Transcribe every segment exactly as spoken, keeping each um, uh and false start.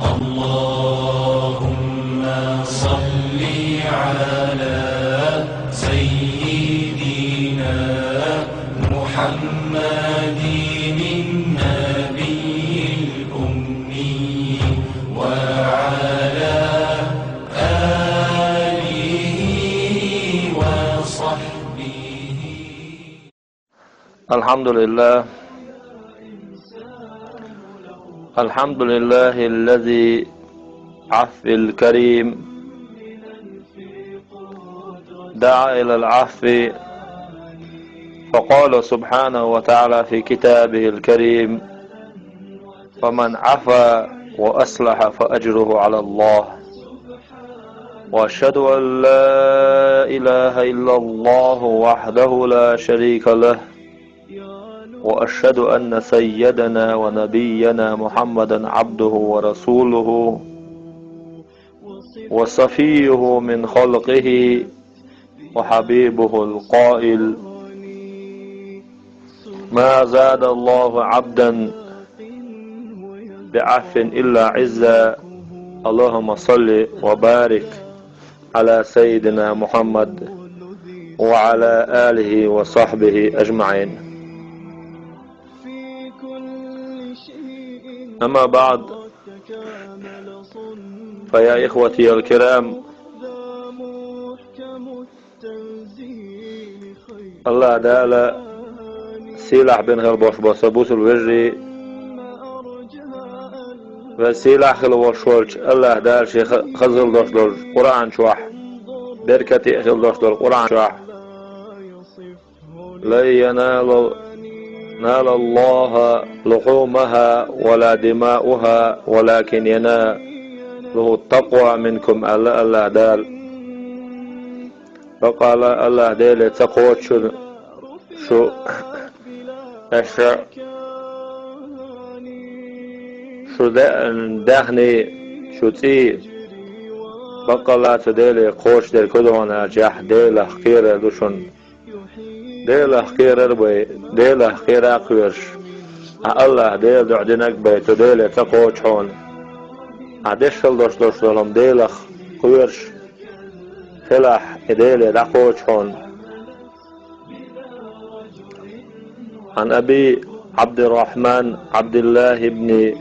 اللهم صل على سيدنا محمد النبي الأمي وعلى آله وصحبه. الحمد لله. الحمد لله الذي عف الكريم دعا إلى العفو، فقال سبحانه وتعالى في كتابه الكريم: فمن عفا وأصلح فأجره على الله. وأشهد أن لا إله إلا الله وحده لا شريك له، وأشهد أن سيدنا ونبينا محمدا عبده ورسوله وصفيه من خلقه وحبيبه القائل: ما زاد الله عبدا بعفو إلا عزا. اللهم صل وبارك على سيدنا محمد وعلى آله وصحبه أجمعين. أما بعد، فيا إخوتي الكرام، АллахӀ Дала сийлахь бина хила болуш болу сан бусалба вежарий, вайн сийлахь хила волуш волчу АллахӀ Дала шен ха-, хаза хила долуш долчу Къуръан чохь, беркате а хила долуш долу Къуръан чохь: لن ينال الله لحومها ولا دماؤها ولكن يناله التقوى منكم аьлла АллахӀ Дала. Баккъала АллахӀ Деле ца кхочуш шу, аша, шу де-, даьхний, шу цӀий, баккъала цу Деле кхочушдерг хӀун ду аьлча, Делах кхерар ду шуна. Делах кхерар а бай, Делах кхера а кхоьруш, хьан АллахӀ Делан дуьхьа динарг а бай, цу Деле ца кхочу хьуна. Хьан деш хила долуш долуш долу хӀума Делах кхоьруш хилахь, и Деле дӀакхочу хьуна. عن أبي عبد الرحمن عبد الله بن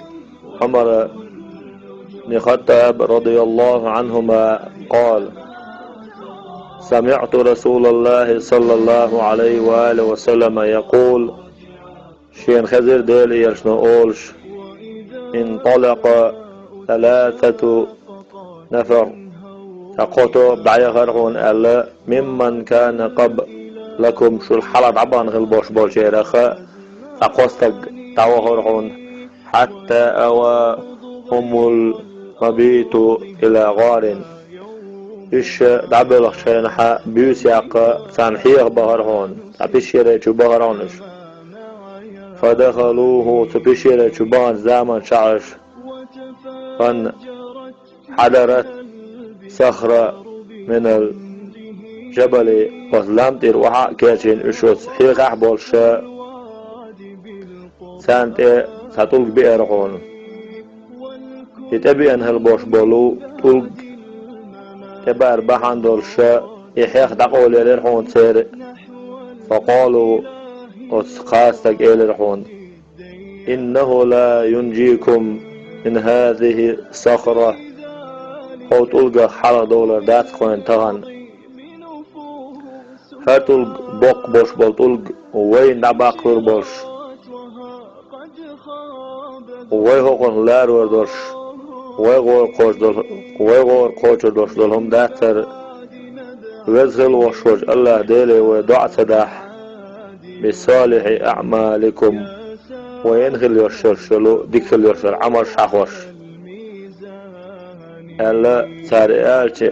عمر بن الخطاب رضي الله عنهما قال: سمعت رسول الله صلى الله عليه وآله وسلم يقول: Шена хезира Делан Элчано олуш: انطلق ثلاثة نفر, цхьа кхо тоба дӀаяхара хьуна аьлла, ممن كان قبلكم, шул хьалха дӀабахана хила болуш болчарах цхьа кхо стаг дӀавахара хьуна, حتى آواهم المبيت إلى غار. Уьш дӀабоьлхучу хенахь буьйса яккха царна хьеха бахара хьуна, цхьа пещера чу бахара хьуна уьш. فدخلوه, цу пещера чу баханчу заманчохь уьш, فانحدرت صخرة من الجبل, оцу лам тӀера охьа а кечйина уьш оцу хьехахь а болуш, царна тӀе цхьа тӀулг беара хьуна. И тӀебеана хила болуш болу тӀулг тӀебар бахьана долуш, и хьех дӀакъовлаелира хьуна церан. فقالوا, оцу кхаа стага элира хьуна: إنه لا ينجيكم من هذه الصخرة. ХӀокху тӀулгах хьалха довлар дац кхуьнан тахана. ХӀара тӀулг боккха болуш болу тӀулг вайна дӀабаккхалур болуш, вай хӀокхунах ларор долуш, вай гӀора кхочур долу, вай гӀора кхочур долуш долу хӀума дац хӀара. Веза хила волуш волчу АллахӀ Деле вай доӀа ца дахь, بصالح أعمالكم, вайна хила йолуш йолу, дика хила йолуш йолу Ӏамалш хьахош, аьлла цара и аьлча,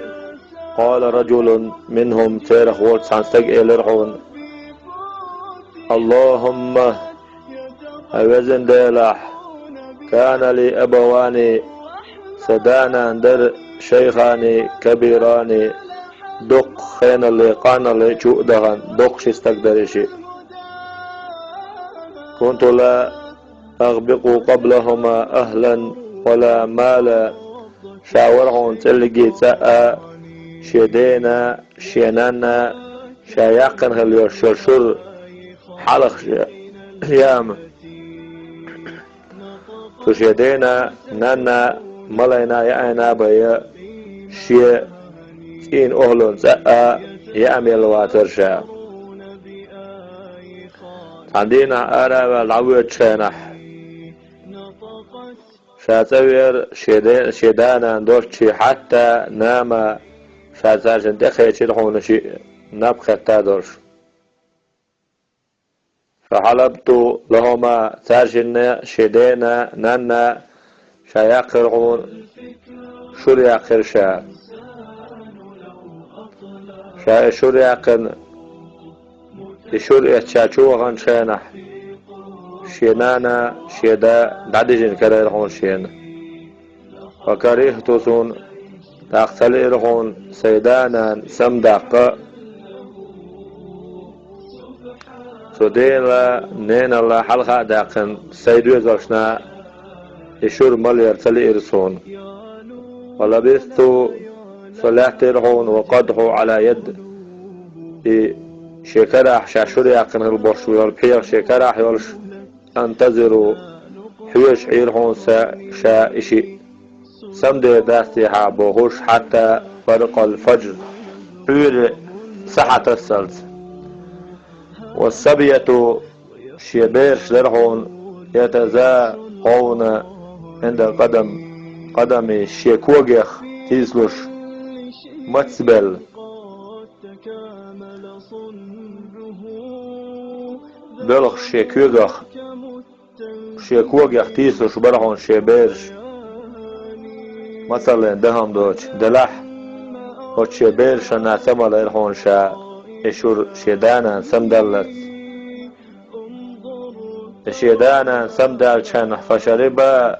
قال رجل منهم, церах волчу цхьана стага элира хьуна: اللهم, хьан везан Делахь, كان لي أبوان, сан да-нана дара, شيخان كبيران, доккха хеналле, къаналле чу а дахана, доккха ши стаг дара и шиъ. كنت لا أغبق قبلهما أهلا ولا مالا, ша вара хьуна цӀеллиги цӀа а, шен дена, шен нанна, ша яьккхина хила йолуш йолу шура хьалха яам. Цу шен дена, нанна, малайна, яайна а бен, шен цӀийнан охӀланна цӀа а яам елла вацара ша. Цхьана дийнахь ара а ваьлла дӀавоьдучу хенахь, ша цӀа веара шен де-, шен да-нана долччий, хьатта нама, ша цаьршинна тӀекхечира хьуна шиъ наб хетта а долуш. فحلبت لهما, цаьршинна, шен дена, нанна, ша яьккхира хьуна, шура яьккхира ша. Ша и шура яьккхина, и шура эцна ша чу ваханчу хенахь, шен нана, шен да дӀадижина карийра хьуна шена. وكرهت, суна даккха ца лиира хьуна сайн да-нана самадаккха. Цу дела, неналла хьалха а даьккхина, сайн доьзалшна и шура малъяр ца лиира суна. ولبثت, со лаьттира хьуна, وقدحي على يد, и шен карахь, ша шура яьккхина хила болуш йолу пхьегӀа шен карахь йолуш, أنتظر, хьоьжуш Ӏийра хьуна сан, ша и шиъ самадер дац техьа бохуш, حتى برق الفجر, Ӏуьйре сахьат тасалц. والصبية, шен бераш дара хьуна, يتزاقون عند قدم, قدمي, шен когех тийсалуш, мацбелла. Белхаш шен когах, шен когех тийсалуш бара хьуна шен бераш. Масаллин дахам доцуш делахь, оцу шен берашна ца малийра хьуна ша, и шура шен да-нана самадаллалц. И шен да-нана самадаьллачу хенахь, فشربا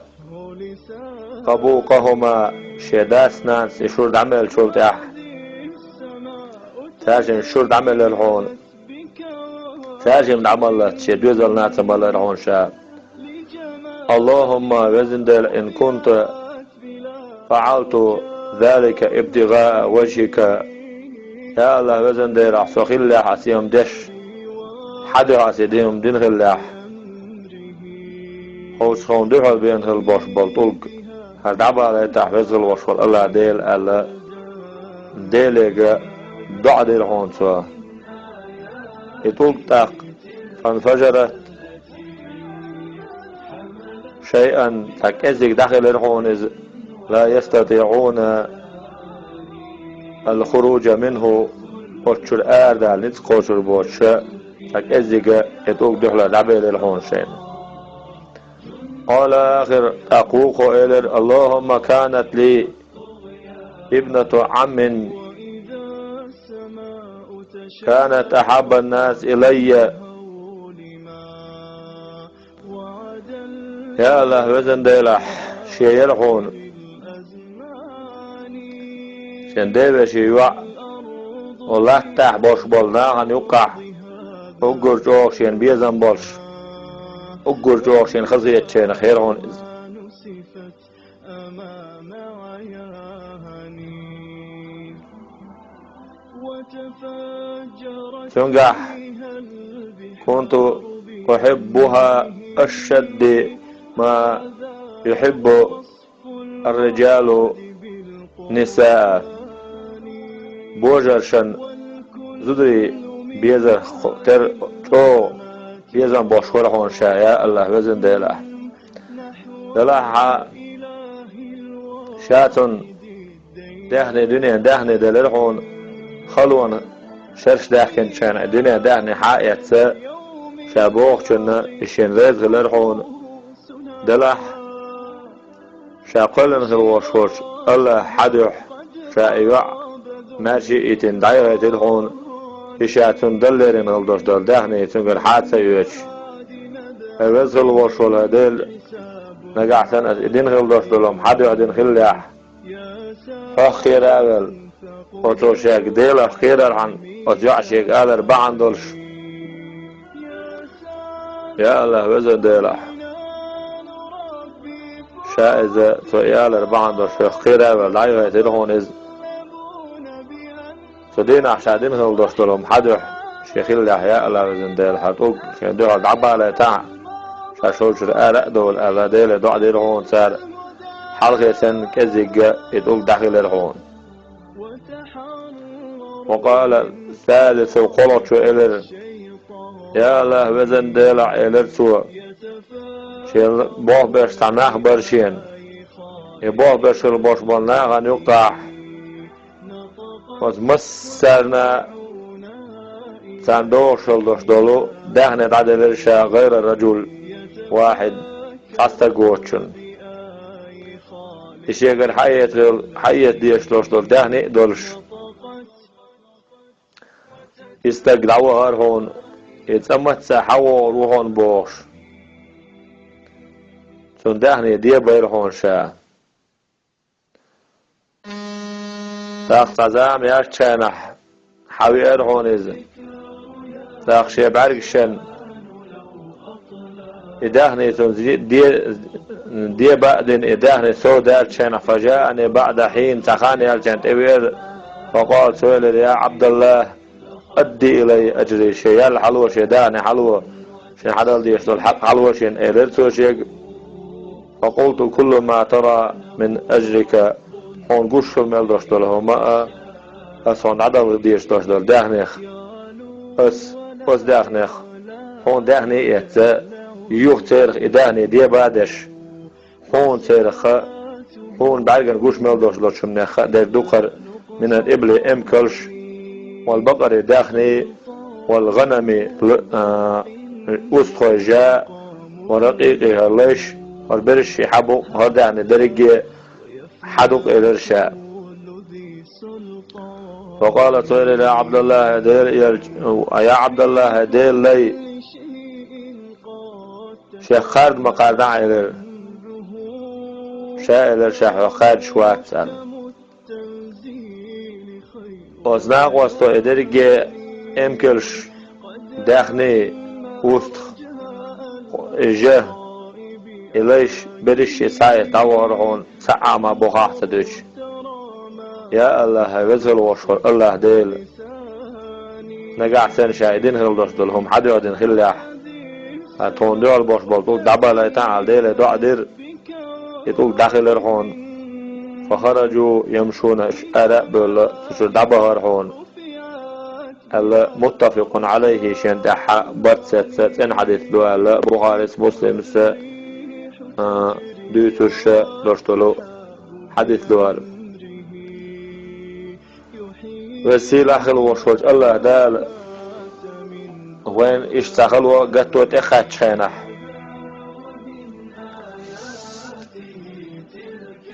قبوقهما, шен дас-нанас и шура дӀамеллачул тӀаьхьа, цаьршимма шура дӀамелира хьуна. Цаьршимма дӀамаллалц шен доьзална а ца малийра хьуна ша. اللهم, Везан Дела, إن كنت فعلت ذلك ابتغاء وجهك. Я АллахӀ, Везан Дела, со хиллехь аса и хӀума деш, хьан дуьхьа аса и хӀума дина хиллехь, хӀокху хьуна дуьхьал бена хила болуш болу тӀулг хӀара дӀабалийтахь, веза хила волуш волу АллахӀ Дела, аьлла, Делега доӀа дира хьуна цо. И тӀулг тӀаккха, فانفجرت شيئا, цхьа кӀеззиг дӀахилира хьуна иза, لا يستطيعون الخروج منه, оцу чуьра арадала ницкъ кхочур боцуш, цхьа кӀеззиг и тӀулг дуьхьал дӀабелира хьуна шайна. قال آخر, тӀаккха вукхо элира: اللهم كانت لي ابنة عم كانت أحب الناس إلي. Я АллахӀ, Везан Делахь, шен яра хьуна шен девешин йоӀ, оцу латтахь болуш болу нахана юккъахь уггар чӀогӀа шена безам болуш, уггар чӀогӀа шена хазахетачарах яра хьуна иза. Цуьнгахь: كنت أحبها أشد ما يحب الرجال النساء. Божаршна зударий безарх тера чӀогӀа безам болуш вара хьуна ша, я АллахӀ, Везан Делахь. Делахь хьан ша цунна даьхни, дуьненан даьхни делира хьуна, халонан шераш даьхкинчу хенахь, дуьненан даьхни хьан а эцна, ша бохучунна и шена реза хилира хьуна. Делахь ша кхоьллина хила волуш волчу АллахӀа хьан дуьхьа ша и йоӀ маьрша йиъийтина дӀаяхийтира хьуна, и ша цунна дала лерина хила долуш долу даьхни цуьнгара хьан а ца оьцуш. Ай, веза хила волуш волу хӀай Дела, нагахь санна аса и дина хила долуш долу хӀума хьан дуьхьа дина хиллехь, хьох кхера а велла, оцо шега Делах кхерархьама, оцу йоӀа шега алар бахьана долуш. Я АллахӀ, Везан Делахь, Ша иза цо и алар бахьана долуш хьох кхера а ваьлла, дӀайохийтира хьуна иза. Цу дийнахь ша дина хилла долуш долу хӀума хьан дуьхьа шен хиллехь, я АллахӀ, везан Дела, хьан тӀулг шен дуьхьал дӀабалийтахьа, ша шовчуьра ара а довла аьлла, Деле доӀа дира хьуна цара, хьалхе санна кӀеззигга и тӀулг дӀахилира хьуна. Ва къала, садису, кхоалгӀачо элира: «Я АллахӀ, везан Дела», — элира цо. Шен болх беш цхьа нах бара шена. И болх беш хилла болуш болу нахана юккъехь оцу массарна царна догӀуш хила долуш долу даьхни дӀаделира ша, гӀайра раджул вахьид, цхьа стаг воцучунна. И шегара хьаэца хила, хьаэца дезаш долуш долу даьхни а долуш. И стаг дӀавахара хьуна, и цӀа мацца хьан вогӀур ву хьуна бохуш. Цунна даьхни дебайра хьуна ша. ТӀаккха цхьа зама яьлча хенахь, хьан веара хьуна иза. ТӀаккха шен бӀаьргашна и даьхни цунна де-, де-, деба а дина, и даьхни сов даьллачу хенахь, фажаани баъда хьин, цхьа хан яьлча хенахь тӀевеара, факъала, цо элира: «Я Ӏабдаллах, адди илайя аджри, шен ял хьало, шен даьхни хьало, шен хьадала дезаш долу хьакъ хьало шена», — элира цо шега. «Факъулту куллу ма тара мин аджрика», хьуна гуш хила мел долуш долу хӀума а, ас хьуна дӀадала дезаш долуш долу даьхнех, ас, ас даьхнех, хьуна даьхни а эцна, юха церах и даьхни деба а деш, хьуна церах а, хьуна бӀаьргана гуш мел долуш долчу хӀуманех а дерг ду кхара, минал ибли, эмкалш, вал бакъари, даьхни, вал гӀанами, л-, а, устхой, жа, ва ракъикъи, хӀара лайш, хӀара берриш а хьан бу, хӀара даьхни дерриге а хьан ду-кх, элира ша. Ва къала, цо элира: «Я Ӏабдаллах, Делан элча, я Ӏабдаллах, Делан лай, шех кхарда ма кхардахь», — элира. Ша элира: «Ша хьох кхаьрдаш вац», — аьлла. Оцу накъосто и дерриге эмкалш, даьхни, устагӀа, и жа, и лайш, берриш а схьаэцна дӀавахара хьуна, цхьа а ма бохахь ца дуьтуш. Я АллахӀ, хьайн веза хила волуш волу АллахӀ Дела! Нагахь санна ша и дина хила долуш долу хӀума хьан дуьхьа дина хиллехь, хьан тхуна дуьхьал болуш болу тӀулг дӀабалийтахьа аьлла, Деле доӀа дира, и тӀулг дӀахилира хьуна. Фахараджу ямшуна, уьш ара а бевлла, цу чуьра дӀабахара хьуна, аьлла, муттафакъун Ӏалайхи, шен тӀехь барт сецна цӀена хьадис ду аьлла, Бухарис, Муслимса, а, дуьйцуш долуш долу хьадис ду аьлла. Веза-сийлахь хила волуш волчу АллахӀ Дала вайна иштта цхьа хало гатто тӀекхаьччу хенахь,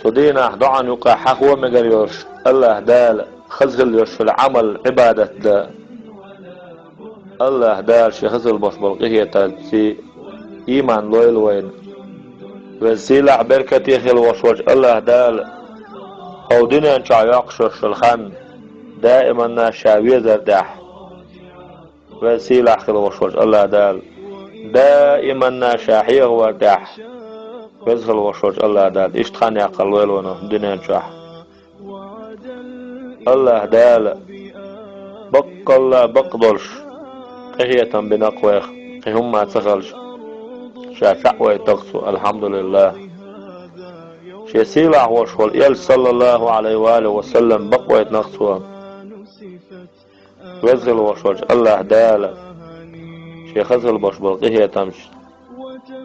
цу дийнахь доӀан юкъахь хьахо мегар йолуш, АллахӀ Дала хаза хила йолуш йолу Ӏамал, Ӏибадат дан. АллахӀ Дала шен хаза хила болуш болу къинхетамций иман лойла вайна. Веза-сийлахь, беркате хила волуш волчу АллахӀ Дала хӀокху дуьнен чохь йоккхуш йолуш йолу хан даиманна ша везар тӀехь. Веза-сийлахь хила волуш волчу АллахӀ Дала даиманна ша хьехавар тӀехь. Веза хила волуш волчу АллахӀ Дала иштта хан яккхар лойла вайна дуьнен чохь. АллахӀ Дала баккъалла бакъ долуш къинхетам бина-кх вайх, кхин хӀумма ца хилча, ша чхьаъ вайтина-кх цо, алхьамдулиллахӀ. Шен сийлахь волуш волу Элча, саллаллахӀу Ӏалайхи ва алихӀи ва саллам, бакъ вайтина-кх цо. Веза хила волуш волчу АллахӀ Дала шен хаза хила болуш болу къинхетамаш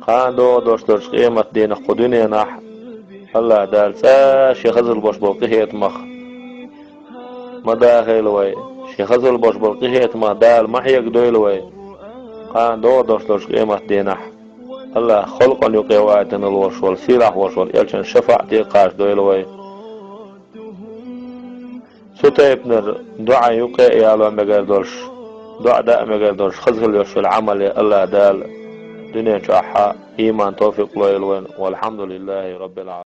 кхана догӀу долуш долчу къематан дийнахь кху дуьненахь АллахӀ Дала цкъа шен хаза хила болуш болу къинхетамах ма дахийла вай, шен хаза хила болуш болу къинхетамах Дала ма хьегадойла вай. Кхана догӀу долуш долчу къематан дийнахь АллахӀ халкъана юкъе вайтина волуш волу, сийлахь волуш волу Элчан шафаӀате кхачадойла вай. Цу тайпанара доӀа юкъе а яло мегар долуш, доӀа даа мегар долуш, хаза хила йолуш йолу Ӏамале АллахӀ Дала дуьнен чохь а иман, товфикъ лойла вайна. ВалхьамдулиллахӀи Раббил Ӏаламин.